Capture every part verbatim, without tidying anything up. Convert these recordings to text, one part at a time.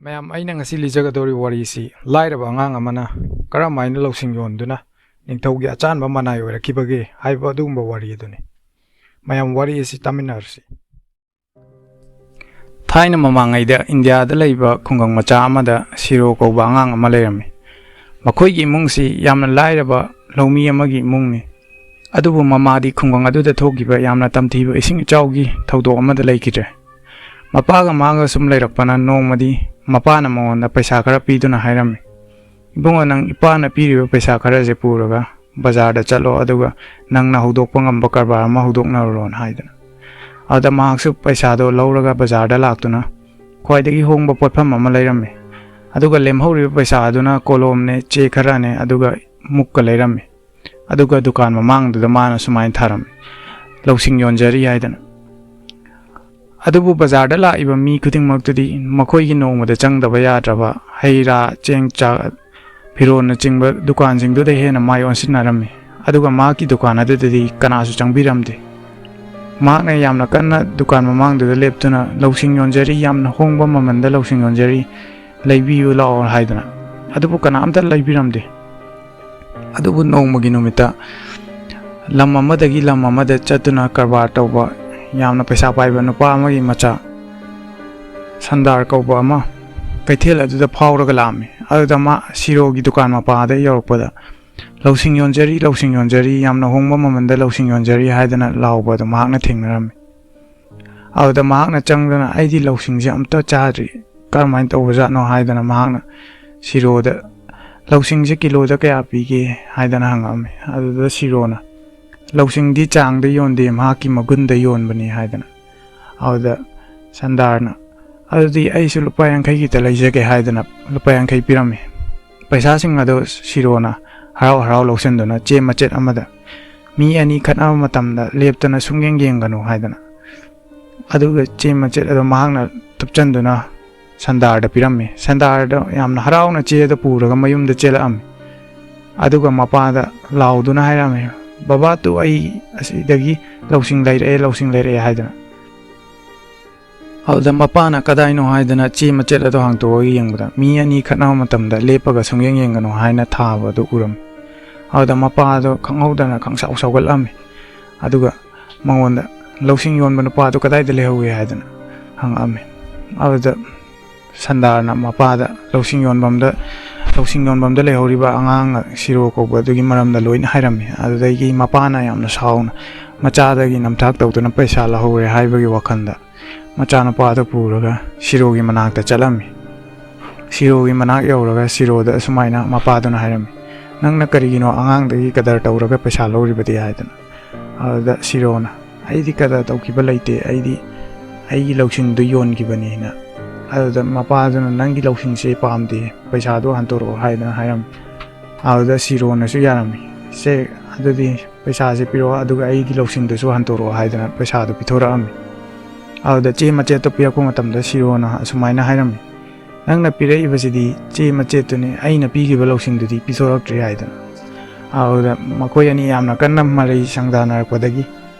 ꯃꯌꯥꯝ, ꯑꯩꯅ ꯉꯁꯤ ꯂꯤꯖꯒꯗꯧꯔꯤꯕ ꯋꯥꯔꯤꯁꯤ ꯂꯥꯏꯔꯕ ꯑꯉꯥꯡ ꯑꯃꯅ ꯀꯔꯝꯍꯥꯏꯅ ꯂꯧꯁꯤꯡ ꯌꯣꯟꯗꯨꯅ ꯅꯤꯡꯊꯧꯒꯤ ꯑꯆꯥꯟꯕ ꯃꯅꯥꯏ ꯑꯣꯏꯔꯛꯈꯤꯕꯒꯦ ꯍꯥꯏꯕ ꯑꯗꯨꯒꯨꯝꯕ ꯋꯥꯔꯤ ꯑꯗꯨꯅꯤ꯫ ꯃꯌꯥꯝ, ꯋꯥꯔꯤ ꯑꯁꯤ ꯇꯥꯃꯤꯟꯅꯔꯁꯤ꯫ ꯊꯥꯏꯅ ꯃꯃꯥꯡꯉꯩꯗ ꯏꯟꯗꯤꯌꯥꯗ ꯂꯩꯕ ꯈꯨꯡꯒꯪ ꯃꯆꯥ ꯑꯃꯗ ꯁꯤꯔꯣ ꯀꯧꯕ ꯑꯉꯥꯡ ꯑꯃ ꯂꯩꯔꯝꯃꯤ꯫ ꯃꯈꯣꯏꯒꯤ ꯏꯃꯨꯡꯁꯤ ꯌꯥꯝꯅ ꯂꯥꯏꯔꯕ ꯂꯧꯃꯤ ꯑꯃꯒꯤ ꯏꯃꯨꯡꯅꯤ꯫ ꯑꯗꯨꯕꯨ ꯃꯃꯥꯗꯤ ꯈꯨꯡꯒꯪ ꯑꯗꯨꯗ ꯊꯣꯛꯈꯤꯕ ꯌꯥꯝꯅ ꯇꯝꯊꯤꯕ ꯏꯁꯤꯡ ꯏꯆꯥꯎꯒꯤ ꯊꯧꯗꯣꯛ ꯑꯃꯗ ꯂꯩꯈꯤꯗ꯭ꯔꯦ꯫ ꯃꯄꯥꯒ ꯃꯥꯒ ꯁꯨꯝ ꯂꯩꯔꯛꯄꯅ ꯅꯣꯡꯃꯗꯤ ꯃꯄꯥꯅ ꯃꯉꯣꯟꯗ ꯄꯩꯁꯥ ꯈꯔ ꯄꯤꯗꯨꯅ ꯍꯥꯏꯔꯝꯃꯤ, "ꯏꯕꯨꯡꯉꯣ, ꯅꯪ ꯏꯄꯥꯅ ꯄꯤꯔꯤꯕ ꯄꯩꯁꯥ ꯈꯔꯁꯦ ꯄꯨꯔꯒ ꯕꯖꯥꯔꯗ ꯆꯠꯂꯣ, ꯑꯗꯨꯒ ꯅꯪꯅ ꯍꯧꯗꯣꯛꯄ ꯉꯝꯕ ꯀꯔꯕꯥꯔ ꯑꯃ ꯍꯧꯗꯣꯛꯅꯔꯨꯔꯣꯅ" ꯍꯥꯏꯗꯅ꯫ ꯑꯗꯨꯗ ꯃꯍꯥꯛꯁꯨ ꯄꯩꯁꯥꯗꯣ ꯂꯧꯔꯒ ꯕꯖꯥꯔꯗ ꯂꯥꯛꯇꯨꯅ ꯈ꯭ꯋꯥꯏꯗꯒꯤ ꯍꯣꯡꯕ ꯄꯣꯠꯐꯝ ꯑꯃ ꯂꯩꯔꯝꯃꯤ꯫ ꯑꯗꯨꯒ ꯂꯦꯝꯍꯧꯔꯤꯕ ꯄꯩꯁꯥ ꯑꯗꯨꯅ ꯀꯣꯂꯣꯝꯅꯦ, ꯆꯦ ꯈꯔꯅꯦ, ꯑꯗꯨꯒ ꯃꯨꯛꯀ ꯂꯩꯔꯝꯃꯤ꯫ ꯑꯗꯨꯒ ꯗꯨꯀꯥꯟ ꯃꯃꯥꯡꯗꯨꯗ ꯃꯥꯅ ꯁꯨꯃꯥꯏꯅ ꯊꯥꯔꯝꯃꯤ, "ꯂꯧꯁꯤꯡ ꯌꯣꯟꯖꯔꯤ" ꯍꯥꯏꯗꯅ꯫ ꯑꯗꯨꯕꯨ ꯕꯖꯥꯔꯗ ꯂꯥꯛꯏꯕ ꯃꯤ ꯈꯨꯗꯤꯡꯃꯛꯇꯨꯗꯤ ꯃꯈꯣꯏꯒꯤ ꯅꯣꯡꯃꯗ ꯆꯪꯗꯕ ꯌꯥꯗ꯭ꯔꯕ ꯍꯩ ꯔꯥ, ꯆꯦꯡ ꯆꯥꯛ, ꯐꯤꯔꯣꯜꯅꯆꯤꯡꯕ ꯗꯨꯀꯥꯟꯁꯤꯡꯗꯨꯗ ꯍꯦꯟꯅ ꯃꯥꯏ ꯑꯣꯟꯁꯤꯟꯅꯔꯝꯃꯤ꯫ ꯑꯗꯨꯒ ꯃꯍꯥꯛꯀꯤ ꯗꯨꯀꯥꯟ ꯑꯗꯨꯗꯗꯤ ꯀꯅꯥꯁꯨ ꯆꯪꯕꯤꯔꯝꯗꯦ꯫ ꯃꯍꯥꯛꯅ ꯌꯥꯝꯅ ꯀꯟꯅ ꯗꯨꯀꯥꯟ ꯃꯃꯥꯡꯗꯨꯗ ꯂꯦꯞꯇꯨꯅ, "ꯂꯧꯁꯤꯡ ꯌꯣꯟꯖꯔꯤ, ꯌꯥꯝꯅ ꯍꯣꯡꯕ ꯃꯃꯜꯗ ꯂꯧꯁꯤꯡ ꯌꯣꯟꯖꯔꯤ, ꯂꯩꯕꯤꯌꯨ ꯂꯥꯛꯑꯣ" ꯍꯥꯏꯗꯅ꯫ ꯑꯗꯨꯕꯨ ꯀꯅꯥꯝꯇ ꯂꯩꯕꯤꯔꯝꯗꯦ꯫ ꯑꯗꯨꯕꯨ ꯅꯣꯡꯃꯒꯤ ꯅꯨꯃꯤꯠꯇ ꯂꯝ ꯑꯃꯗꯒꯤ ꯂꯝ ꯑꯃꯗ ꯆꯠꯇꯨꯅ ꯀꯔꯕꯥꯔ ꯇꯧꯕ ꯌꯥꯝꯅ ꯄꯩꯁꯥ ꯄꯥꯏꯕ ꯅꯨꯄꯥ ꯑꯃꯒꯤ ꯃꯆꯥ ꯁꯟꯗꯥꯔ ꯀꯧꯕ ꯑꯃ ꯀꯩꯊꯦꯜ ꯑꯗꯨꯗ ꯐꯥꯎꯔꯒ ꯂꯥꯛꯑꯝꯃꯤ꯫ ꯑꯗꯨꯗ ꯃꯥ ꯁꯤꯔꯣꯒꯤ ꯗꯨꯀꯥꯟ ꯃꯄꯥꯗ ꯌꯧꯔꯛꯄꯗ, "ꯂꯧꯁꯤꯡ ꯌꯣꯟꯖꯔꯤ, ꯂꯧꯁꯤꯡ ꯌꯣꯟꯖꯔꯤ, ꯌꯥꯝꯅ ꯍꯣꯡꯕ ꯃꯃꯜꯗ ꯂꯧꯁꯤꯡ ꯌꯣꯟꯖꯔꯤ" ꯍꯥꯏꯗꯅ ꯂꯥꯎꯕ ꯑꯗꯨ ꯃꯍꯥꯛꯅ ꯊꯦꯡꯅꯔꯝꯃꯤ꯫ ꯑꯗꯨꯗ ꯃꯍꯥꯛꯅ ꯆꯪꯗꯨꯅ, "ꯑꯩꯗꯤ ꯂꯧꯁꯤꯡꯁꯦ ꯑꯝꯇ ꯆꯥꯗ꯭ꯔꯤ, ꯀꯔꯝꯍꯥꯏꯅ ꯇꯧꯕꯖꯥꯠꯅꯣ?" ꯍꯥꯏꯗꯅ ꯃꯍꯥꯛꯅ ꯁꯤꯔꯣꯗ, "ꯂꯧꯁꯤꯡꯁꯦ ꯀꯤꯂꯣꯗ ꯀꯌꯥ ꯄꯤꯒꯦ?" ꯍꯥꯏꯗꯅ ꯍꯪꯉꯛꯑꯝꯃꯤ꯫ ꯑꯗꯨꯗ ꯁꯤꯔꯣꯅ, "ꯂꯧꯁꯤꯡꯗꯤ ꯆꯥꯡꯗ ꯌꯣꯟꯗꯦ, ꯃꯍꯥꯛꯀꯤ ꯃꯒꯨꯟꯗ ꯌꯣꯟꯕꯅꯤ" ꯍꯥꯏꯗꯅ꯫ ꯑꯗꯨꯗ ꯁꯟꯗꯥꯔꯅ, "ꯑꯗꯨꯗꯤ ꯑꯩꯁꯨ ꯂꯨꯄꯥ ꯌꯥꯡꯈꯩ ꯈꯤꯇ ꯂꯩꯖꯒꯦ" ꯍꯥꯏꯗꯅ ꯂꯨꯄꯥ ꯌꯥꯡꯈꯩ ꯄꯤꯔꯝꯃꯤ꯫ ꯄꯩꯁꯥꯁꯤꯡ ꯑꯗꯨ ꯁꯤꯔꯣꯅ ꯍꯔꯥꯎ ꯍꯔꯥꯎ ꯂꯧꯁꯤꯟꯗꯨꯅ ꯆꯦ ꯃꯆꯦꯠ ꯑꯃꯗ, "ꯃꯤ ꯑꯅꯤ ꯈꯠꯅꯕ ꯃꯇꯝꯗ ꯂꯦꯞꯇꯅ ꯁꯨꯡꯌꯦꯡ ꯌꯦꯡꯒꯅꯨ" ꯍꯥꯏꯗꯅ꯫ ꯑꯗꯨꯒ ꯆꯦ ꯃꯆꯦꯠ ꯑꯗꯨ ꯃꯍꯥꯛꯅ ꯊꯨꯞꯆꯟꯗꯨꯅ ꯁꯟꯗꯥꯔꯗ ꯄꯤꯔꯝꯃꯤ꯫ ꯁꯟꯗꯥꯔꯗ ꯌꯥꯝꯅ ꯍꯔꯥꯎꯅ ꯆꯦ ꯑꯗꯨ ꯄꯨꯔꯒ ꯃꯌꯨꯝꯗ ꯆꯦꯜꯂꯛꯑꯝꯃꯤ꯫ ꯑꯗꯨꯒ ꯃꯄꯥꯗ ꯂꯥꯎꯗꯨꯅ ꯍꯥꯏꯔꯝꯃꯤ, "ꯕꯕꯥ, ꯇꯨ ꯑꯩ ꯑꯁꯤꯗꯒꯤ ꯂꯧꯁꯤꯡ ꯂꯩꯔꯛꯑꯦ, ꯂꯧꯁꯤꯡ ꯂꯩꯔꯛꯑꯦ" ꯍꯥꯏꯗꯅ꯫ ꯑꯗꯨꯗ ꯃꯄꯥꯅ ꯀꯗꯥꯏꯅꯣ ꯍꯥꯏꯗꯅ ꯆꯦ ꯃꯆꯦꯠ ꯑꯗꯣ ꯍꯥꯡꯇꯣꯛꯑꯒ ꯌꯦꯡꯕꯗ, ꯃꯤ ꯑꯅꯤ ꯈꯠꯅꯕ ꯃꯇꯝꯗ ꯂꯦꯞꯄꯒ ꯁꯨꯡꯌꯦꯡ ꯌꯦꯡꯒꯅꯨ ꯍꯥꯏꯅ ꯊꯥꯕ ꯑꯗꯨ ꯎꯔꯝꯃꯤ꯫ ꯑꯗꯨꯗ ꯃꯄꯥꯗꯣ ꯈꯪꯍꯧꯗꯅ ꯈꯪꯁꯥꯎ ꯁꯥꯎꯒꯠꯂꯝꯃꯤ꯫ ꯑꯗꯨꯒ ꯃꯉꯣꯟꯗ, "ꯂꯧꯁꯤꯡ ꯌꯣꯟꯕ ꯅꯨꯄꯥꯗꯣ ꯀꯗꯥꯏꯗ ꯂꯩꯍꯧꯒꯦ?" ꯍꯥꯏꯗꯅ ꯍꯪꯉꯛꯑꯝꯃꯤ꯫ ꯑꯗꯨꯗ ꯁꯟꯗꯥꯔꯅ ꯃꯄꯥꯗ, "ꯂꯧꯁꯤꯡ ꯌꯣꯟꯐꯝꯗ, ꯂꯧꯁꯤꯡ ꯌꯣꯟꯐꯝꯗ ꯂꯩꯍꯧꯔꯤꯕ ꯑꯉꯥꯡ ꯁꯤꯔꯣ ꯀꯧꯕ ꯑꯗꯨꯒꯤ ꯃꯔꯝꯗ ꯂꯣꯏꯅ ꯍꯥꯏꯔꯝꯃꯤ꯫ ꯑꯗꯨꯗꯒꯤ ꯃꯄꯥꯅ ꯌꯥꯝꯅ ꯁꯥꯎꯅ ꯃꯆꯥꯗꯒꯤ ꯅꯝꯊꯥꯛ ꯇꯧꯗꯨꯅ ꯄꯩꯁꯥ ꯂꯧꯍꯧꯔꯦ ꯍꯥꯏꯕꯒꯤ ꯋꯥꯈꯜꯗ ꯃꯆꯥꯅꯨꯄꯥꯗꯨ ꯄꯨꯔꯒ ꯁꯤꯔꯣꯒꯤ ꯃꯅꯥꯛꯇ ꯆꯠꯂꯝꯃꯤ꯫ ꯁꯤꯔꯣꯒꯤ ꯃꯅꯥꯛ ꯌꯧꯔꯒ ꯁꯤꯔꯣꯗ ꯑꯁꯨꯃꯥꯏꯅ ꯃꯄꯥꯗꯨꯅ ꯍꯥꯏꯔꯝꯃꯤ, "ꯅꯪꯅ ꯀꯔꯤꯒꯤꯅꯣ ꯑꯉꯥꯡꯗꯒꯤ ꯀꯗꯔ ꯇꯧꯔꯒ ꯄꯩꯁꯥ ꯂꯧꯔꯤꯕꯗꯤ?" ꯍꯥꯏꯗꯅ꯫ ꯑꯗꯨꯗ ꯁꯤꯔꯣꯅ, "ꯑꯩꯗꯤ ꯀꯗꯔ ꯇꯧꯈꯤꯕ ꯂꯩꯇꯦ, ꯑꯩꯗꯤ ꯑꯩꯒꯤ ꯂꯧꯁꯤꯡꯗꯨ ꯌꯣꯟꯈꯤꯕꯅꯦꯅ"꯫ ꯑꯗꯨꯗ ꯃꯄꯥꯗꯨꯅ, "ꯅꯪꯒꯤ ꯂꯧꯁꯤꯡꯁꯦ ꯄꯥꯝꯗꯦ, ꯄꯩꯁꯥꯗꯣ ꯍꯟꯇꯣꯔꯛꯑꯣ" ꯍꯥꯏꯗꯅ ꯍꯥꯏꯔꯝꯃꯤ꯫ ꯑꯗꯨꯗ ꯁꯤꯔꯣꯅꯁꯨ ꯌꯥꯔꯝꯃꯤ꯫ "ꯁꯦ, ꯑꯗꯨꯗꯤ ꯄꯩꯁꯥꯁꯦ ꯄꯤꯔꯛꯑꯣ, ꯑꯗꯨꯒ ꯑꯩꯒꯤ ꯂꯧꯁꯤꯡꯗꯨꯁꯨ ꯍꯟꯇꯣꯔꯛꯑꯣ" ꯍꯥꯏꯗꯅ ꯄꯩꯁꯥꯗꯣ ꯄꯤꯊꯣꯔꯛꯑꯝꯃꯤ꯫ ꯑꯗꯨꯗ ꯆꯦ ꯃꯆꯦꯠꯇꯣ ꯄꯤꯔꯛꯄ ꯃꯇꯝꯗ ꯁꯤꯔꯣꯅ ꯑꯁꯨꯃꯥꯏꯅ ꯍꯥꯏꯔꯝꯃꯤ, "ꯅꯪꯅ ꯄꯤꯔꯛꯏꯕꯁꯤꯗꯤ ꯆꯦ ꯃꯆꯦꯠꯇꯨꯅꯤ, ꯑꯩꯅ ꯄꯤꯈꯤꯕ ꯂꯧꯁꯤꯡꯗꯨꯗꯤ ꯄꯤꯊꯣꯔꯛꯇ꯭ꯔꯤ" ꯍꯥꯏꯗꯅ꯫ ꯑꯗꯨꯗ ꯃꯈꯣꯏ ꯑꯅꯤ ꯌꯥꯝꯅ ꯀꯟꯅ ꯃꯔꯩ ꯁꯪꯗꯥꯅꯔꯛꯄꯗꯒꯤ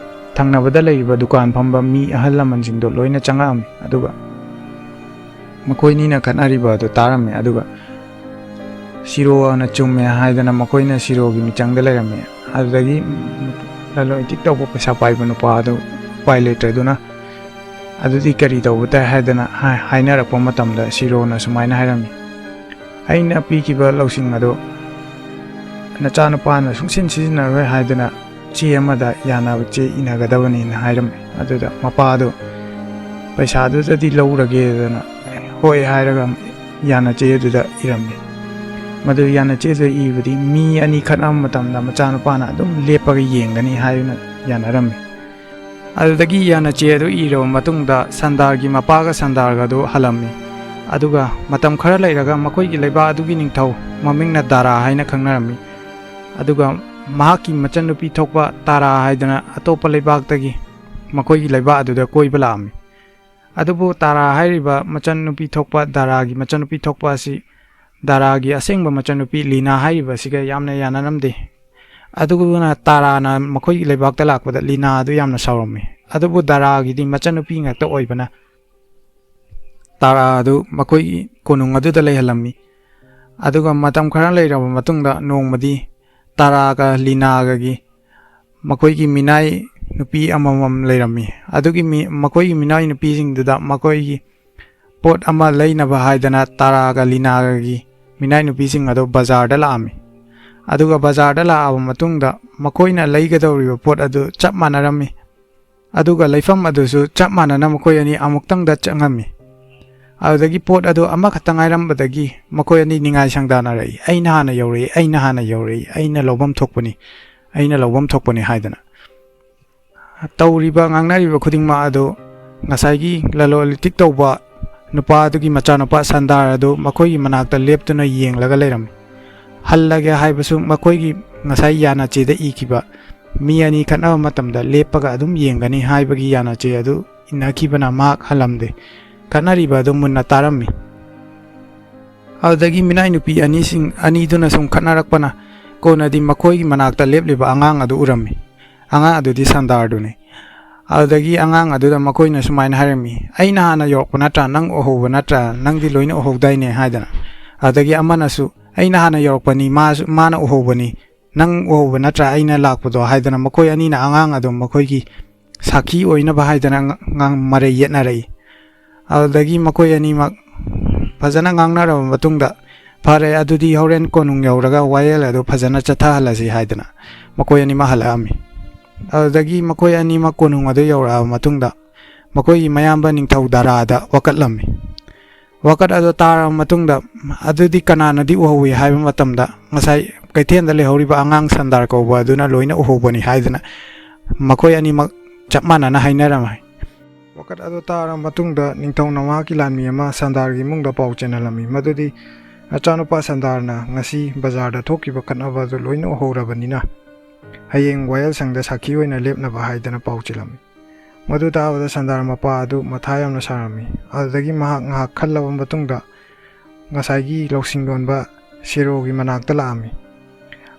ꯊꯪꯅꯕꯗ ꯂꯩꯔꯤꯕ ꯗꯨꯀꯥꯟ ꯐꯝꯕ ꯃꯤ ꯑꯍꯜ ꯂꯃꯟꯁꯤꯡꯗꯣ ꯂꯣꯏꯅ ꯆꯪꯉꯛꯑꯝꯃꯤ꯫ ꯑꯗꯨꯒ ꯃꯈꯣꯏꯅꯤꯅ ꯈꯠꯅꯔꯤꯕ ꯑꯗꯨ ꯇꯥꯔꯝꯃꯤ꯫ ꯑꯗꯨꯒ ꯁꯤꯔꯣꯅ ꯆꯨꯝꯃꯦ ꯍꯥꯏꯗꯅ ꯃꯈꯣꯏꯅ ꯁꯤꯔꯣꯒꯤ ꯃꯤꯆꯪꯗ ꯂꯩꯔꯝꯃꯤ꯫ ꯑꯗꯨꯗꯒꯤ ꯂꯂꯣꯟ ꯏꯇꯤꯛ ꯇꯧꯕ ꯄꯩꯁꯥ ꯄꯥꯏꯕ ꯅꯨꯄꯥ ꯑꯗꯨ ꯎꯄꯥꯏ ꯂꯩꯇ꯭ꯔꯗꯨꯅ, "ꯑꯗꯨꯗꯤ ꯀꯔꯤ ꯇꯧꯕ ꯇꯥꯏ?" ꯍꯥꯏꯗꯅ ꯍꯥꯏ-, ꯍꯥꯏꯅꯔꯛꯄ ꯃꯇꯝꯗ ꯁꯤꯔꯣꯅ ꯁꯨꯃꯥꯏꯅ ꯍꯥꯏꯔꯝꯃꯤ, "ꯑꯩꯅ ꯄꯤꯈꯤꯕ ꯂꯧꯁꯤꯡ ꯑꯗꯨ ꯅꯆꯥꯅꯨꯄꯥꯅ ꯁꯨꯡꯁꯤꯟ ꯁꯤꯖꯤꯟꯅꯔꯣꯏ ꯍꯥꯏꯗꯨꯅ ꯆꯦ ꯑꯃꯗ ꯌꯥꯅꯕ ꯆꯦ ꯏꯅꯒꯗꯕꯅꯤꯅ" ꯍꯥꯏꯔꯝꯃꯤ꯫ ꯑꯗꯨꯗ ꯃꯄꯥꯗꯨ ꯄꯩꯁꯥꯗꯨꯗꯗꯤ ꯂꯧꯔꯒꯦꯗꯅ ꯍꯣꯏ ꯍꯥꯏꯔꯒ ꯌꯥꯅ ꯆꯦ ꯑꯗꯨꯗ ꯏꯔꯝꯃꯤ꯫ ꯃꯗꯨ ꯌꯥꯅ ꯆꯦꯗꯨꯗ ꯏꯕꯗꯤ ꯃꯤ ꯑꯅꯤ ꯈꯠꯅꯕ ꯃꯇꯝꯗ ꯃꯆꯥꯅꯨꯄꯥꯅ ꯑꯗꯨꯝ ꯂꯦꯞꯄꯒ ꯌꯦꯡꯒꯅꯤ ꯍꯥꯏꯗꯨꯅ ꯌꯥꯅꯔꯝꯃꯤ꯫ ꯑꯗꯨꯗꯒꯤ ꯌꯥꯅ ꯆꯦ ꯑꯗꯨ ꯏꯔꯕ ꯃꯇꯨꯡꯗ ꯁꯟꯗꯥꯔꯒꯤ ꯃꯄꯥꯒ ꯁꯟꯗꯥꯔꯒ ꯑꯗꯨ ꯍꯜꯂꯝꯃꯤ꯫ ꯑꯗꯨꯒ ꯃꯇꯝ ꯈꯔ ꯂꯩꯔꯒ ꯃꯈꯣꯏꯒꯤ ꯂꯩꯕꯥꯛ ꯑꯗꯨꯒꯤ ꯅꯤꯡꯊꯧ ꯃꯃꯤꯡꯅ ꯗꯥꯔꯥ ꯍꯥꯏꯅ ꯈꯪꯅꯔꯝꯃꯤ꯫ ꯑꯗꯨꯒ ꯃꯍꯥꯛꯀꯤ ꯃꯆꯟꯅꯨꯄꯤ ꯊꯣꯛꯄ ꯇꯥꯔꯥ ꯍꯥꯏꯗꯅ ꯑꯇꯣꯞꯄ ꯂꯩꯕꯥꯛꯇꯒꯤ ꯃꯈꯣꯏꯒꯤ ꯂꯩꯕꯥꯛ ꯑꯗꯨꯗ ꯀꯣꯏꯕ ꯂꯥꯛꯑꯝꯃꯤ꯫ ꯑꯗꯨꯕꯨ ꯇꯥꯔꯥ ꯍꯥꯏꯔꯤꯕ ꯃꯆꯟꯅꯨꯄꯤ ꯊꯣꯛꯄ, ꯗꯥꯔꯥꯒꯤ ꯃꯆꯟꯅꯨꯄꯤ ꯊꯣꯛꯄ ꯑꯁꯤ ꯗꯥꯔꯥꯒꯤ ꯑꯁꯦꯡꯕ ꯃꯆꯟꯅꯨꯄꯤ ꯂꯤꯅꯥ ꯍꯥꯏꯔꯤꯕ ꯑꯁꯤꯒ ꯌꯥꯝꯅ ꯌꯥꯅꯔꯝꯗꯦ꯫ ꯑꯗꯨꯅ ꯇꯥꯔꯥꯅ ꯃꯈꯣꯏꯒꯤ ꯂꯩꯕꯥꯛꯇ ꯂꯥꯛꯄꯗ ꯂꯤꯅꯥ ꯑꯗꯨ ꯌꯥꯝꯅ ꯁꯥꯎꯔꯝꯃꯤ꯫ ꯑꯗꯨꯕꯨ ꯗꯥꯔꯥꯒꯤꯗꯤ ꯃꯆꯟꯅꯨꯄꯤ ꯉꯥꯛꯇ ꯑꯣꯏꯕꯅ ꯇꯥꯔꯥ ꯑꯗꯨ ꯃꯈꯣꯏꯒꯤ ꯀꯣꯅꯨꯡ ꯑꯗꯨꯗ ꯂꯩꯍꯜꯂꯝꯃꯤ꯫ ꯑꯗꯨꯒ ꯃꯇꯝ ꯈꯔ ꯂꯩꯔꯕ ꯃꯇꯨꯡꯗ ꯅꯣꯡꯃꯗꯤ ꯇꯥꯔꯥꯒ ꯂꯤꯅꯥꯒꯒꯤ ꯃꯈꯣꯏꯒꯤ ꯃꯤꯅꯥꯏ ꯅꯨꯄꯤ ꯑꯃꯃꯝ ꯂꯩꯔꯝꯃꯤ꯫ ꯑꯗꯨꯒꯤ ꯃꯤ-, ꯃꯈꯣꯏꯒꯤ ꯃꯤꯅꯥꯏ ꯅꯨꯄꯤꯁꯤꯡꯗꯨꯗ ꯃꯈꯣꯏꯒꯤ ꯄꯣꯠ ꯑꯃ ꯂꯩꯅꯕ ꯍꯥꯏꯗꯅ ꯇꯥꯔꯥꯒ ꯂꯤꯅꯥꯒꯒꯤ ꯃꯤꯅꯥꯏ ꯅꯨꯄꯤꯁꯤꯡ ꯑꯗꯨ ꯕꯖꯥꯔꯗ ꯂꯥꯛꯑꯝꯃꯤ꯫ ꯑꯗꯨꯒ ꯕꯖꯥꯔꯗ ꯂꯥꯛꯑꯕ ꯃꯇꯨꯡꯗ ꯃꯈꯣꯏꯅ ꯂꯩꯒꯗꯧꯔꯤꯕ ꯄꯣꯠ ꯑꯗꯨ ꯆꯞ ꯃꯥꯟꯅꯔꯝꯃꯤ꯫ ꯑꯗꯨꯒ ꯂꯩꯐꯝ ꯑꯗꯨꯁꯨ ꯆꯞ ꯃꯥꯟꯅꯅ ꯃꯈꯣꯏ ꯑꯅꯤ ꯑꯃꯨꯛꯇꯪꯗ ꯆꯪꯉꯝꯃꯤ꯫ ꯑꯗꯨꯗꯒꯤ ꯄꯣꯠ ꯑꯗꯨ ꯑꯃꯈꯛꯇ ꯉꯥꯏꯔꯝꯕꯗꯒꯤ ꯃꯈꯣꯏ ꯑꯅꯤ ꯅꯤꯡꯉꯥꯏ ꯁꯪꯗꯥꯅꯔꯛꯏ, "ꯑꯩꯅ ꯍꯥꯟꯅ ꯌꯧꯔꯛꯏ, ꯑꯩꯅ ꯍꯥꯟꯅ ꯌꯧꯔꯛꯏ, ꯑꯩꯅ ꯂꯧꯐꯝ ꯊꯣꯛꯄꯅꯤ, ꯑꯩꯅ ꯂꯧꯐꯝ ꯊꯣꯛꯄꯅꯤ" ꯍꯥꯏꯗꯅ꯫ ꯇꯧꯔꯤꯕ, ꯉꯥꯡꯅꯔꯤꯕ ꯈꯨꯗꯤꯡꯃꯛ ꯑꯗꯨ ꯉꯁꯥꯏꯒꯤ ꯂꯂꯣꯟ ꯏꯇꯤꯛ ꯇꯧꯕ ꯅꯨꯄꯥ ꯑꯗꯨꯒꯤ ꯃꯆꯥꯅꯨꯄꯥ ꯁꯟꯗꯥꯔ ꯑꯗꯨ ꯃꯈꯣꯏꯒꯤ ꯃꯅꯥꯛꯇ ꯂꯦꯞꯇꯨꯅ ꯌꯦꯡꯂꯒ ꯂꯩꯔꯝꯃꯤ꯫ ꯍꯜꯂꯒꯦ ꯍꯥꯏꯕꯁꯨ ꯃꯈꯣꯏꯒꯤ ꯉꯁꯥꯏ ꯌꯥꯅꯆꯦꯗ ꯏꯈꯤꯕ, ꯃꯤ ꯑꯅꯤ ꯈꯠꯅꯕ ꯃꯇꯝꯗ ꯂꯦꯞꯄꯒ ꯑꯗꯨꯝ ꯌꯦꯡꯒꯅꯤ ꯍꯥꯏꯕꯒꯤ ꯌꯥꯅꯆꯦ ꯑꯗꯨ ꯏꯟꯅꯈꯤꯕꯅ ꯃꯍꯥꯛ ꯍꯜꯂꯝꯗꯦ꯫ ꯈꯠꯅꯔꯤꯕ ꯑꯗꯨ ꯃꯨꯟꯅ ꯇꯥꯔꯝꯃꯤ꯫ ꯑꯗꯨꯗꯒꯤ ꯃꯤꯅꯥꯏ ꯅꯨꯄꯤ ꯑꯅꯤꯁꯤꯡ, ꯑꯅꯤꯗꯨꯅ ꯁꯨꯝ ꯈꯠꯅꯔꯛꯄꯅ ꯀꯣꯟꯅꯗꯤ ꯃꯈꯣꯏꯒꯤ ꯃꯅꯥꯛꯇ ꯂꯦꯞꯂꯤꯕ ꯑꯉꯥꯡ ꯑꯗꯨ ꯎꯔꯝꯃꯤ꯫ ꯑꯉꯥꯡ ꯑꯗꯨꯗꯤ ꯁꯟꯗꯥꯔꯗꯨꯅꯤ꯫ ꯑꯗꯨꯗꯒꯤ ꯑꯉꯥꯡ ꯑꯗꯨꯗ ꯃꯈꯣꯏꯅ ꯁꯨꯃꯥꯏꯅ ꯍꯥꯏꯔꯝꯃꯤ, "ꯑꯩꯅ ꯍꯥꯟꯅ ꯌꯧꯔꯛꯄ ꯅꯠꯇ꯭ꯔꯥ? ꯅꯪ ꯎꯍꯧꯕ ꯅꯠꯇ꯭ꯔꯥ? ꯅꯪꯗꯤ ꯂꯣꯏꯅ ꯎꯍꯧꯗꯥꯏꯅꯦ?" ꯍꯥꯏꯗꯅ꯫ ꯑꯗꯨꯗꯒꯤ ꯑꯃꯅꯁꯨ, "ꯑꯩꯅ ꯍꯥꯟꯅ ꯌꯧꯔꯛꯄꯅꯤ, ꯃꯥꯁꯨ, ꯃꯥꯅ ꯎꯍꯧꯕꯅꯤ, ꯅꯪ ꯎꯍꯧꯕ ꯅꯠꯇ꯭ꯔꯥ ꯑꯩꯅ ꯂꯥꯛꯄꯗꯣ?" ꯍꯥꯏꯗꯅ ꯃꯈꯣꯏ ꯑꯅꯤꯅ ꯑꯉꯥꯡ ꯑꯗꯨ ꯃꯈꯣꯏꯒꯤ ꯁꯥꯈꯤ ꯑꯣꯏꯅꯕ ꯍꯥꯏꯗꯅ ꯉ-, ꯉꯥꯡ-, ꯃꯔꯩ ꯌꯦꯠꯅꯔꯛꯏ꯫ ꯑꯗꯨꯗꯒꯤ ꯃꯈꯣꯏ ꯑꯅꯤꯃꯛ ꯐꯖꯅ ꯉꯥꯡꯅꯔꯕ ꯃꯇꯨꯡꯗ, "ꯐꯔꯦ, ꯑꯗꯨꯗꯤ ꯍꯣꯔꯦꯟ ꯀꯣꯅꯨꯡ ꯌꯧꯔꯒ ꯋꯥꯌꯦꯜ ꯑꯗꯨ ꯐꯖꯅ ꯆꯠꯊꯍꯜꯂꯁꯤ" ꯍꯥꯏꯗꯅ ꯃꯈꯣꯏ ꯑꯅꯤꯃꯛ ꯍꯜꯂꯛꯑꯝꯃꯤ꯫ ꯑꯗꯨꯗꯒꯤ ꯃꯈꯣꯏ ꯑꯅꯤꯃꯛ ꯀꯣꯅꯨꯡ ꯑꯗꯨ ꯌꯧꯔꯛꯑꯕ ꯃꯇꯨꯡꯗ ꯃꯈꯣꯏꯒꯤ ꯃꯌꯥꯝꯕ ꯅꯤꯡꯊꯧ ꯗꯥꯔꯥꯗ ꯋꯥꯀꯠꯂꯝꯃꯤ꯫ ꯋꯥꯀꯠ ꯑꯗꯨ ꯇꯥꯔꯕ ꯃꯇꯨꯡꯗ, "ꯑꯗꯨꯗꯤ ꯀꯅꯥꯅꯗꯤ ꯎꯍꯧꯏ?" ꯍꯥꯏꯕ ꯃꯇꯝꯗ, "ꯉꯁꯥꯏ ꯀꯩꯊꯦꯜꯗ ꯂꯩꯍꯧꯔꯤꯕ ꯑꯉꯥꯡ ꯁꯟꯗꯥꯔ ꯀꯧꯕ ꯑꯗꯨꯅ ꯂꯣꯏꯅ ꯎꯍꯧꯕꯅꯤ" ꯍꯥꯏꯗꯅ ꯃꯈꯣꯏ ꯑꯅꯤꯃꯛ ꯆꯞ ꯃꯥꯟꯅꯅ ꯍꯥꯏꯅꯔꯝꯃꯤ꯫ ꯋꯥꯀꯠ ꯑꯗꯨ ꯇꯥꯔꯕ ꯃꯇꯨꯡꯗ ꯅꯤꯡꯊꯧꯅ ꯃꯍꯥꯛꯀꯤ ꯂꯥꯟꯃꯤ ꯑꯃ ꯁꯟꯗꯥꯔꯒꯤ ꯏꯃꯨꯡꯗ ꯄꯥꯎ ꯆꯦꯜꯍꯜꯂꯝꯃꯤ, ꯃꯗꯨꯗꯤ ꯃꯆꯥꯅꯨꯄꯥ ꯁꯟꯗꯥꯔꯅ ꯉꯁꯤ ꯕꯖꯥꯔꯗ ꯊꯣꯛꯈꯤꯕ ꯈꯠꯅꯕ ꯑꯗꯨ ꯂꯣꯏꯅ ꯎꯍꯧꯔꯕꯅꯤꯅ, ꯍꯌꯦꯡ ꯋꯥꯌꯦꯜꯁꯪꯗ ꯁꯥꯈꯤ ꯑꯣꯏꯅ ꯂꯦꯞꯅꯕ ꯍꯥꯏꯗꯅ ꯄꯥꯎ ꯆꯦꯜꯂꯝꯃꯤ꯫ ꯃꯗꯨ ꯇꯥꯕꯗ ꯁꯟꯗꯥꯔ ꯃꯄꯥ ꯑꯗꯨ ꯃꯊꯥ ꯌꯥꯝꯅ ꯁꯥꯔꯝꯃꯤ꯫ ꯑꯗꯨꯗꯒꯤ ꯃꯍꯥꯛ ꯉꯥꯏꯍꯥꯛ ꯈꯜꯂꯕ ꯃꯇꯨꯡꯗ ꯉꯁꯥꯏꯒꯤ ꯂꯧꯁꯤꯡ ꯌꯣꯟꯕ ꯁꯤꯔꯣꯒꯤ ꯃꯅꯥꯛꯇ ꯂꯥꯛꯑꯝꯃꯤ꯫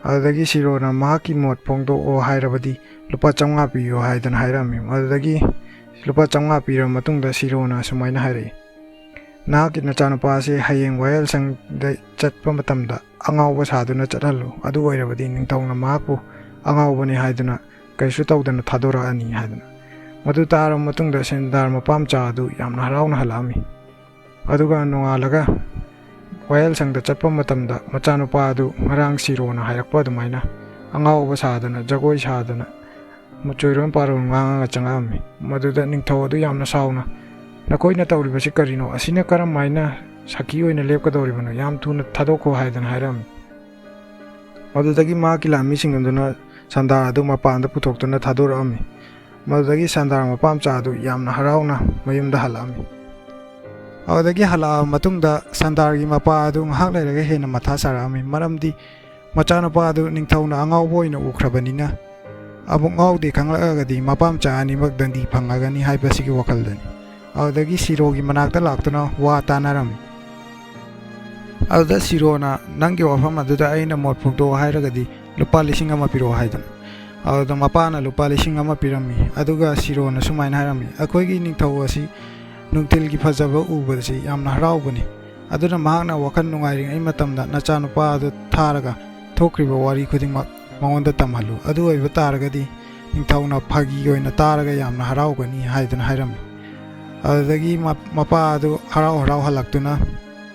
ꯑꯗꯨꯗꯒꯤ ꯁꯤꯔꯣꯅ ꯃꯍꯥꯛꯀꯤ ꯃꯣꯠ ꯐꯣꯡꯗꯣꯛꯑꯣ ꯍꯥꯏꯔꯕꯗꯤ ꯂꯨꯄꯥ ꯆꯥꯝꯃꯉꯥ ꯄꯤꯌꯨ ꯍꯥꯏꯗꯅ ꯍꯥꯏꯔꯛꯑꯝꯃꯤ꯫ ꯑꯗꯨꯗꯒꯤ ꯂꯨꯄꯥ ꯆꯥꯝꯃꯉꯥ ꯄꯤꯔꯕ ꯃꯇꯨꯡꯗ ꯁꯤꯔꯣꯅ ꯁꯨꯃꯥꯏꯅ ꯍꯥꯏꯔꯛꯏ, "ꯅꯍꯥꯛꯀꯤ ꯅꯆꯥꯅꯨꯄꯥ ꯑꯁꯤ ꯍꯌꯦꯡ ꯋꯥꯌꯦꯜꯁꯪꯗ ꯆꯠꯄ ꯃꯇꯝꯗ ꯑꯉꯥꯎꯕ ꯁꯥꯗꯨꯅ ꯆꯠꯍꯜꯂꯨ꯫ ꯑꯗꯨ ꯑꯣꯏꯔꯕꯗꯤ ꯅꯤꯡꯊꯧꯅ ꯃꯍꯥꯛꯄꯨ ꯑꯉꯥꯎꯕꯅꯤ ꯍꯥꯏꯗꯨꯅ ꯀꯩꯁꯨ ꯇꯧꯗꯅ ꯊꯥꯗꯣꯔꯛꯑꯅꯤ" ꯍꯥꯏꯗꯅ꯫ ꯃꯗꯨ ꯇꯥꯔꯕ ꯃꯇꯨꯡꯗ ꯁꯟꯗꯥꯔ ꯃꯄꯥ ꯃꯆꯥ ꯑꯗꯨ ꯌꯥꯝꯅ ꯍꯔꯥꯎꯅ ꯍꯜꯂꯛꯑꯝꯃꯤ꯫ ꯑꯗꯨꯒ ꯅꯣꯡꯉꯥꯜꯂꯒ ꯋꯥꯌꯦꯜꯁꯪꯗ ꯆꯠꯄ ꯃꯇꯝꯗ ꯃꯆꯥꯅꯨꯄꯥ ꯑꯗꯨ ꯉꯔꯥꯡ ꯁꯤꯔꯣꯅ ꯍꯥꯏꯔꯛꯄ ꯑꯗꯨꯃꯥꯏꯅ ꯑꯉꯥꯎꯕ ꯁꯥꯗꯅ, ꯖꯒꯣꯏ ꯁꯥꯗꯅ, ꯆꯣꯏꯔꯣꯟ ꯄꯥꯔꯣꯟ ꯉꯥꯡꯉꯒ ꯆꯪꯉꯛꯑꯝꯃꯤ꯫ ꯃꯗꯨꯗ ꯅꯤꯡꯊꯧ ꯑꯗꯨ ꯌꯥꯝꯅ ꯁꯥꯎꯅ, "ꯅꯈꯣꯏꯅ ꯇꯧꯔꯤꯕꯁꯤ ꯀꯔꯤꯅꯣ? ꯑꯁꯤꯅ ꯀꯔꯝ ꯍꯥꯏꯅ ꯁꯥꯈꯤ ꯑꯣꯏꯅ ꯂꯦꯞꯀꯗꯧꯔꯤꯕꯅꯣ? ꯌꯥꯝ ꯊꯨꯅ ꯊꯥꯗꯣꯛꯈꯣ" ꯍꯥꯏꯗꯅ ꯍꯥꯏꯔꯛꯑꯝꯃꯤ꯫ ꯃꯗꯨꯗꯒꯤ ꯃꯍꯥꯛꯀꯤ ꯂꯥꯟꯃꯤꯁꯤꯡ ꯑꯗꯨꯅ ꯁꯟꯗꯥꯔ ꯑꯗꯨ ꯃꯄꯥꯟꯗ ꯄꯨꯊꯣꯛꯇꯨꯅ ꯊꯥꯗꯣꯔꯛꯑꯝꯃꯤ꯫ ꯃꯗꯨꯗꯒꯤ ꯁꯟꯗꯥꯔ ꯃꯄꯥ ꯃꯆꯥ ꯑꯗꯨ ꯌꯥꯝꯅ ꯍꯔꯥꯎꯅ ꯃꯌꯨꯝꯗ ꯍꯜꯂꯛꯑꯝꯃꯤ꯫ ꯑꯗꯨꯗꯒꯤ ꯍꯜꯂꯛꯑꯕ ꯃꯇꯨꯡꯗ ꯁꯟꯗꯥꯔꯒꯤ ꯃꯄꯥ ꯑꯗꯨ ꯉꯥꯏꯍꯥꯛ ꯂꯩꯔꯒ ꯍꯦꯟꯅ ꯃꯊꯥ ꯁꯥꯔꯛꯑꯝꯃꯤ, ꯃꯔꯝꯗꯤ ꯃꯆꯥꯅꯨꯄꯥ ꯑꯗꯨ ꯅꯤꯡꯊꯧꯅ ꯑꯉꯥꯎꯕ ꯑꯣꯏꯅ ꯎꯈ꯭ꯔꯕꯅꯤꯅ, ꯑꯃꯨꯛ ꯉꯥꯎꯗꯦ ꯈꯪꯂꯛꯑꯒꯗꯤ ꯃꯄꯥ ꯃꯆꯥ ꯑꯅꯤꯃꯛ ꯗꯟꯗꯤ ꯐꯪꯉꯒꯅꯤ ꯍꯥꯏꯕꯁꯤꯒꯤ ꯋꯥꯈꯜꯗꯅꯤ꯫ ꯑꯗꯨꯗꯒꯤ ꯁꯤꯔꯣꯒꯤ ꯃꯅꯥꯛꯇ ꯂꯥꯛꯇꯨꯅ ꯋꯥ ꯇꯥꯅꯔꯝꯃꯤ꯫ ꯑꯗꯨꯗ ꯁꯤꯔꯣꯅ, "ꯅꯪꯒꯤ ꯋꯥꯐꯝ ꯑꯗꯨꯗ ꯑꯩꯅ ꯃꯣꯠ ꯐꯣꯡꯗꯣꯛꯑꯣ ꯍꯥꯏꯔꯒꯗꯤ ꯂꯨꯄꯥ ꯂꯤꯁꯤꯡ ꯑꯃ ꯄꯤꯔꯛꯑꯣ" ꯍꯥꯏꯗꯅ꯫ ꯑꯗꯨꯗ ꯃꯄꯥꯅ ꯂꯨꯄꯥ ꯂꯤꯁꯤꯡ ꯑꯃ ꯄꯤꯔꯝꯃꯤ꯫ ꯑꯗꯨꯒ ꯁꯤꯔꯣꯅ ꯁꯨꯃꯥꯏꯅ ꯍꯥꯏꯔꯝꯃꯤ, "ꯑꯩꯈꯣꯏꯒꯤ ꯅꯤꯡꯊꯧ ꯑꯁꯤ ꯅꯨꯡꯊꯤꯜꯒꯤ ꯐꯖꯕ ꯎꯕꯁꯤ ꯌꯥꯝꯅ ꯍꯔꯥꯎꯕꯅꯤ꯫ ꯑꯗꯨꯅ ꯃꯍꯥꯛꯅ ꯋꯥꯈꯜ ꯅꯨꯡꯉꯥꯏꯔꯤꯉꯩ ꯃꯇꯝꯗ ꯅꯆꯥꯅꯨꯄꯥ ꯑꯗꯨ ꯊꯥꯔꯒ ꯊꯣꯛꯈ꯭ꯔꯤꯕ ꯋꯥꯔꯤ ꯈꯨꯗꯤꯡꯃꯛ ꯃꯉꯣꯟꯗ ꯇꯝꯍꯜꯂꯨ꯫ ꯑꯗꯨ ꯑꯣꯏꯕ ꯇꯥꯔꯒꯗꯤ ꯅꯤꯡꯊꯧꯅ ꯐꯥꯒꯤ ꯑꯣꯏꯅ ꯇꯥꯔꯒ ꯌꯥꯝꯅ ꯍꯔꯥꯎꯒꯅꯤ" ꯍꯥꯏꯗꯅ ꯍꯥꯏꯔꯝꯃꯤ꯫ ꯑꯗꯨꯗꯒꯤ ꯃ-, ꯃꯄꯥ ꯑꯗꯨ ꯍꯔꯥꯎ ꯍꯔꯥꯎ ꯍꯜꯂꯛꯇꯨꯅ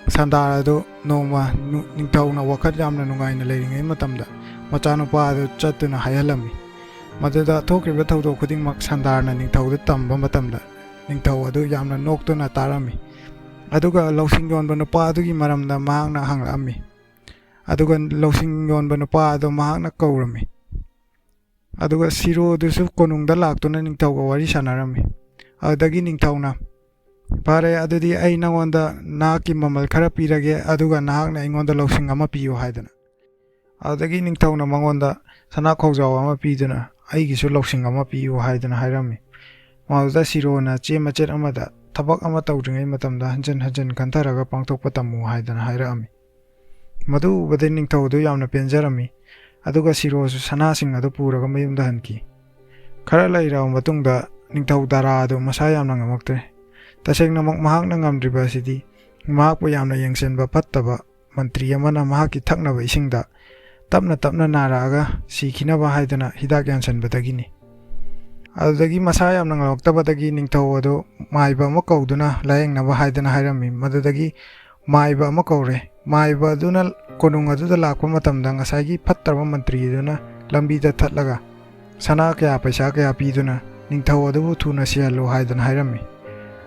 ꯁꯟꯗꯥꯔ ꯑꯗꯨ ꯅꯣꯡꯃ ꯅꯨ-, ꯅꯤꯡꯊꯧꯅ ꯋꯥꯈꯜ ꯌꯥꯝꯅ ꯅꯨꯡꯉꯥꯏꯅ ꯂꯩꯔꯤꯉꯩ ꯃꯇꯝꯗ ꯃꯆꯥꯅꯨꯄꯥ ꯑꯗꯨ ꯆꯠꯇꯨꯅ ꯍꯥꯏꯍꯜꯂꯝꯃꯤ꯫ ꯃꯗꯨꯗ ꯊꯣꯛꯈ꯭ꯔꯤꯕ ꯊꯧꯗꯣꯛ ꯈꯨꯗꯤꯡꯃꯛ ꯁꯟꯗꯥꯔꯅ ꯅꯤꯡꯊꯧꯗ ꯇꯝꯕ ꯃꯇꯝꯗ ꯅꯤꯡꯊꯧ ꯑꯗꯨ ꯌꯥꯝꯅ ꯅꯣꯛꯇꯨꯅ ꯇꯥꯔꯝꯃꯤ꯫ ꯑꯗꯨꯒ ꯂꯧꯁꯤꯡ ꯌꯣꯟꯕ ꯅꯨꯄꯥ ꯑꯗꯨꯒꯤ ꯃꯔꯝꯗ ꯃꯍꯥꯛꯅ ꯍꯪꯂꯛꯑꯝꯃꯤ꯫ ꯑꯗꯨꯒ ꯂꯧꯁꯤꯡ ꯌꯣꯟꯕ ꯅꯨꯄꯥ ꯑꯗꯨ ꯃꯍꯥꯛꯅ ꯀꯧꯔꯝꯃꯤ꯫ ꯑꯗꯨꯒ ꯁꯤꯔꯣꯗꯨꯁꯨ ꯀꯣꯅꯨꯡꯗ ꯂꯥꯛꯇꯨꯅ ꯅꯤꯡꯊꯧꯒ ꯋꯥꯔꯤ ꯁꯥꯟꯅꯔꯝꯃꯤ꯫ ꯑꯗꯨꯗꯒꯤ ꯅꯤꯡꯊꯧꯅ, "ꯐꯔꯦ, ꯑꯗꯨꯗꯤ ꯑꯩ ꯅꯉꯣꯟꯗ ꯅꯍꯥꯛꯀꯤ ꯃꯃꯜ ꯈꯔ ꯄꯤꯔꯒꯦ, ꯑꯗꯨꯒ ꯅꯍꯥꯛꯅ ꯑꯩꯉꯣꯟꯗ ꯂꯧꯁꯤꯡ ꯑꯃ ꯄꯤꯌꯨ" ꯍꯥꯏꯗꯅ꯫ ꯑꯗꯨꯗꯒꯤ ꯅꯤꯡꯊꯧꯅ ꯃꯉꯣꯟꯗ ꯁꯅꯥ ꯈꯧꯖꯥꯎ ꯑꯃ ꯄꯤꯗꯨꯅ, "ꯑꯩꯒꯤꯁꯨ ꯂꯧꯁꯤꯡ ꯑꯃ ꯄꯤꯌꯨ" ꯍꯥꯏꯗꯅ ꯍꯥꯏꯔꯝꯃꯤ꯫ ꯃꯗꯨꯗ ꯁꯤꯔꯣꯅ ꯆꯦ ꯃꯆꯦꯠ ꯑꯃꯗ, "ꯊꯕꯛ ꯑꯃ ꯇꯧꯗ꯭ꯔꯤꯉꯩ ꯃꯇꯝꯗ ꯍꯟꯖꯟ ꯍꯟꯖꯟ ꯈꯟꯊꯔꯒ ꯄꯥꯡꯊꯣꯛꯄ ꯇꯝꯃꯨ" ꯍꯥꯏꯗꯅ ꯍꯥꯏꯔꯛꯑꯝꯃꯤ꯫ ꯃꯗꯨ ꯎꯕꯗ ꯅꯤꯡꯊꯧ ꯑꯗꯨ ꯌꯥꯝꯅ ꯄꯦꯟꯖꯔꯝꯃꯤ, ꯑꯗꯨꯒ ꯁꯤꯔꯣꯁꯨ ꯁꯅꯥꯁꯤꯡ ꯑꯗꯨ ꯄꯨꯔꯒ ꯃꯌꯨꯝꯗ ꯍꯟꯈꯤ꯫ ꯈꯔ ꯂꯩꯔꯕ ꯃꯇꯨꯡꯗ ꯅꯤꯡꯊꯧ ꯗꯥꯔꯥ ꯑꯗꯨ ꯃꯁꯥ ꯌꯥꯝꯅ ꯉꯝꯃꯛꯇ꯭ꯔꯦ꯫ ꯇꯁꯦꯡꯅꯃꯛ ꯃꯍꯥꯛꯅ ꯉꯝꯗ꯭ꯔꯤꯕ ꯑꯁꯤꯗꯤ ꯃꯍꯥꯛꯄꯨ ꯌꯥꯝꯅ ꯌꯦꯡꯁꯤꯟꯕ ꯐꯠꯇꯕ ꯃꯟꯇ꯭ꯔꯤ ꯑꯃꯅ ꯃꯍꯥꯛꯀꯤ ꯊꯛꯅꯕ ꯏꯁꯤꯡꯗ ꯇꯞꯅ ꯇꯞꯅ ꯅꯥꯔꯛꯑꯒ ꯁꯤꯈꯤꯅꯕ ꯍꯥꯏꯗꯅ ꯍꯤꯗꯥꯛ ꯌꯥꯟꯁꯤꯟꯕꯗꯒꯤꯅꯤ꯫ ꯑꯗꯨꯗꯒꯤ ꯃꯁꯥ ꯌꯥꯝꯅ ꯉꯝꯂꯛꯇꯕꯗꯒꯤ ꯅꯤꯡꯊꯧ ꯑꯗꯨ ꯃꯥꯏꯕ ꯑꯃ ꯀꯧꯗꯨꯅ ꯂꯥꯌꯦꯡꯅꯕ ꯍꯥꯏꯗꯅ ꯍꯥꯏꯔꯝꯃꯤ꯫ ꯃꯗꯨꯗꯒꯤ ꯃꯥꯏꯕ ꯑꯃ ꯀꯧꯔꯦ꯫ ꯃꯥꯏꯕ ꯑꯗꯨꯅ ꯀꯣꯅꯨꯡ ꯑꯗꯨꯗ ꯂꯥꯛꯄ ꯃꯇꯝꯗ ꯉꯁꯥꯏꯒꯤ ꯐꯠꯇ꯭ꯔꯕ ꯃꯟꯇ꯭ꯔꯤ ꯑꯗꯨꯅ ꯂꯝꯕꯤꯗ ꯊꯠꯂꯒ ꯁꯅꯥ ꯀꯌꯥ ꯄꯩꯁꯥ ꯀꯌꯥ ꯄꯤꯗꯨꯅ ꯅꯤꯡꯊꯧ ꯑꯗꯨꯕꯨ ꯊꯨꯅ ꯁꯤꯍꯜꯂꯨ ꯍꯥꯏꯗꯅ ꯍꯥꯏꯔꯝꯃꯤ꯫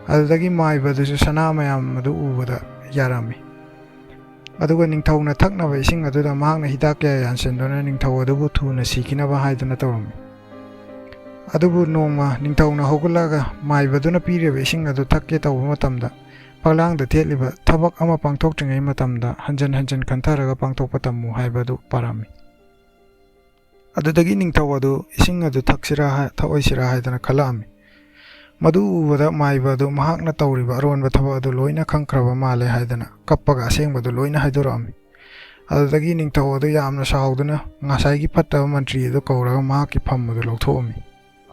ꯑꯗꯨꯗꯒꯤ ꯃꯥꯏꯕ ꯑꯗꯨꯁꯨ ꯁꯅꯥ ꯃꯌꯥꯝ ꯑꯗꯨ ꯎꯕꯗ ꯌꯥꯔꯝꯃꯤ꯫ ꯑꯗꯨꯒ ꯅꯤꯡꯊꯧꯅ ꯊꯛꯅꯕ ꯏꯁꯤꯡ ꯑꯗꯨꯗ ꯃꯍꯥꯛꯅ ꯍꯤꯗꯥꯛ ꯀꯌꯥ ꯌꯥꯟꯁꯤꯟꯗꯨꯅ ꯅꯤꯡꯊꯧ ꯑꯗꯨꯕꯨ ꯊꯨꯅ ꯁꯤꯈꯤꯅꯕ ꯍꯥꯏꯗꯨꯅ ꯇꯧꯔꯝꯃꯤ꯫ ꯑꯗꯨꯕꯨ ꯅꯣꯡꯃ ꯅꯤꯡꯊꯧꯅ ꯍꯧꯒꯠꯂꯒ ꯃꯥꯏꯕꯗꯨꯅ ꯄꯤꯔꯤꯕ ꯏꯁꯤꯡ ꯑꯗꯨ ꯊꯛꯀꯦ ꯇꯧꯕ ꯃꯇꯝꯗ ꯐꯛꯂꯥꯡꯗ ꯊꯦꯠꯂꯤꯕ ꯊꯕꯛ ꯑꯃ ꯄꯥꯡꯊꯣꯛꯇ꯭ꯔꯤꯉꯩ ꯃꯇꯝꯗ ꯍꯟꯖꯟ ꯍꯟꯖꯟ ꯈꯟꯊꯔꯒ ꯄꯥꯡꯊꯣꯛꯄ ꯇꯝꯃꯨ ꯍꯥꯏꯕꯗꯨ ꯄꯥꯔꯝꯃꯤ꯫ ꯑꯗꯨꯗꯒꯤ ꯅꯤꯡꯊꯧ ꯑꯗꯨ ꯏꯁꯤꯡ ꯑꯗꯨ ꯊꯛꯁꯤꯔꯥ ꯍꯥ-, ꯊꯛꯑꯣꯏꯁꯤꯔꯥ ꯍꯥꯏꯗꯅ ꯈꯜꯂꯛꯑꯝꯃꯤ꯫ ꯃꯗꯨ ꯎꯕꯗ ꯃꯥꯏꯕ ꯑꯗꯨ ꯃꯍꯥꯛꯅ ꯇꯧꯔꯤꯕ ꯑꯔꯣꯟꯕ ꯊꯕꯛ ꯑꯗꯨ ꯂꯣꯏꯅ ꯈꯪꯈ꯭ꯔꯕ ꯃꯥꯜꯂꯦ ꯍꯥꯏꯗꯅ ꯀꯞꯄꯒ ꯑꯁꯦꯡꯕꯗꯨ ꯂꯣꯏꯅ ꯍꯥꯏꯗꯣꯔꯛꯑꯝꯃꯤ꯫ ꯑꯗꯨꯗꯒꯤ ꯅꯤꯡꯊꯧ ꯑꯗꯨ ꯌꯥꯝꯅ ꯁꯥꯎꯗꯨꯅ ꯉꯁꯥꯏꯒꯤ ꯐꯠꯇꯕ ꯃꯟꯇ꯭ꯔꯤ ꯑꯗꯨ ꯀꯧꯔꯒ ꯃꯍꯥꯛꯀꯤ ꯐꯝ ꯑꯗꯨ ꯂꯧꯊꯣꯛꯑꯝꯃꯤ꯫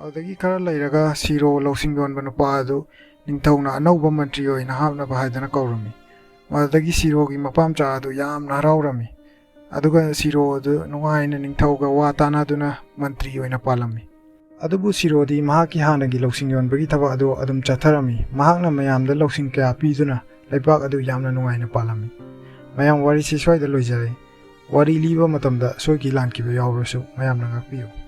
ꯑꯗꯨꯗꯒꯤ ꯈꯔ ꯂꯩꯔꯒ ꯁꯤꯔꯣ ꯂꯧꯁꯤꯡ ꯌꯣꯟꯕ ꯅꯨꯄꯥ ꯑꯗꯨ ꯅꯤꯡꯊꯧꯅ ꯑꯅꯧꯕ ꯃꯟꯇ꯭ꯔꯤ ꯑꯣꯏꯅ ꯍꯥꯞꯅꯕ ꯍꯥꯏꯗꯅ ꯀꯧꯔꯝꯃꯤ꯫ ꯃꯗꯨꯗꯒꯤ ꯁꯤꯔꯣꯒꯤ ꯃꯄꯥꯝꯆꯥ ꯑꯗꯨ ꯌꯥꯝꯅ ꯍꯔꯥꯎꯔꯝꯃꯤ꯫ ꯑꯗꯨꯒ ꯁꯤꯔꯣ ꯑꯗꯨ ꯅꯨꯡꯉꯥꯏꯅ ꯅꯤꯡꯊꯧꯒ ꯋꯥ ꯇꯥꯅꯗꯨꯅ ꯃꯟꯇ꯭ꯔꯤ ꯑꯣꯏꯅ ꯄꯥꯜꯂꯝꯃꯤ꯫ ꯑꯗꯨꯕꯨ ꯁꯤꯔꯣꯗꯤ ꯃꯍꯥꯛꯀꯤ ꯍꯥꯟꯅꯒꯤ ꯂꯧꯁꯤꯡ ꯌꯣꯟꯕꯒꯤ ꯊꯕꯛ ꯑꯗꯨ ꯑꯗꯨꯝ ꯆꯠꯊꯔꯝꯃꯤ꯫ ꯃꯍꯥꯛꯅ ꯃꯌꯥꯝꯗ ꯂꯧꯁꯤꯡ ꯀꯌꯥ ꯄꯤꯗꯨꯅ ꯂꯩꯕꯥꯛ ꯑꯗꯨ ꯌꯥꯝꯅ ꯅꯨꯡꯉꯥꯏꯅ ꯄꯥꯜꯂꯝꯃꯤ꯫ ꯃꯌꯥꯝ, ꯋꯥꯔꯤꯁꯤ ꯁ꯭ꯋꯥꯏꯗ ꯂꯣꯏꯖꯔꯦ꯫ ꯋꯥꯔꯤ ꯂꯤꯕ ꯃꯇꯝꯗ ꯁꯣꯏꯈꯤ ꯂꯥꯟꯈꯤꯕ ꯌꯥꯎꯔꯁꯨ ꯃꯌꯥꯝꯅ ꯉꯥꯛꯄꯤꯌꯨ꯫